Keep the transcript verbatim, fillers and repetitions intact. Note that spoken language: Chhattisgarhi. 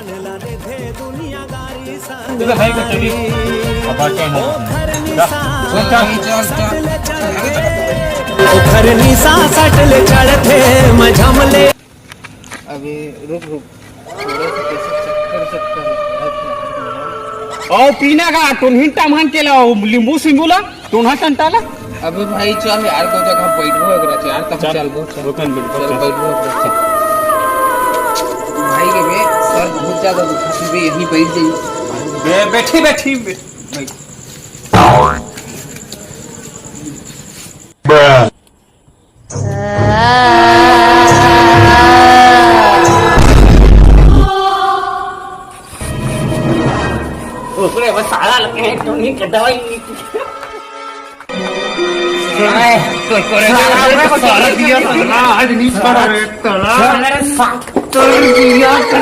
अब चल, चल, चल। ओखर निशा सट ले चढ़थे मझम ले। अभी रुक, रुक। थोड़ा सा कैसे चक्कर, चक्कर। ओ पीना का टोनही टामान के ला, नींबू सिंबू ला, टोनहा टंटा ला। अबे भाई चल यार, दो जगह बैठबो एकरा से यार, तब चल, चलबो, चल। दुकान बैठबो, चल, चल। बैठबो एकरा से। भाई के बे, सर बहुत ज्यादा दुखा है बे, यहीं बैठ जाइए। बे-, बैठी, बैठी, बैठ, बैठ। ओकरे बस साला लगे हैं, तो नहीं करता भाई। अरे, कोई, कोई, साला, साला, साला दिया था ना, आज नहीं पड़ा रे, साला। साला, सा-, साला दिया था।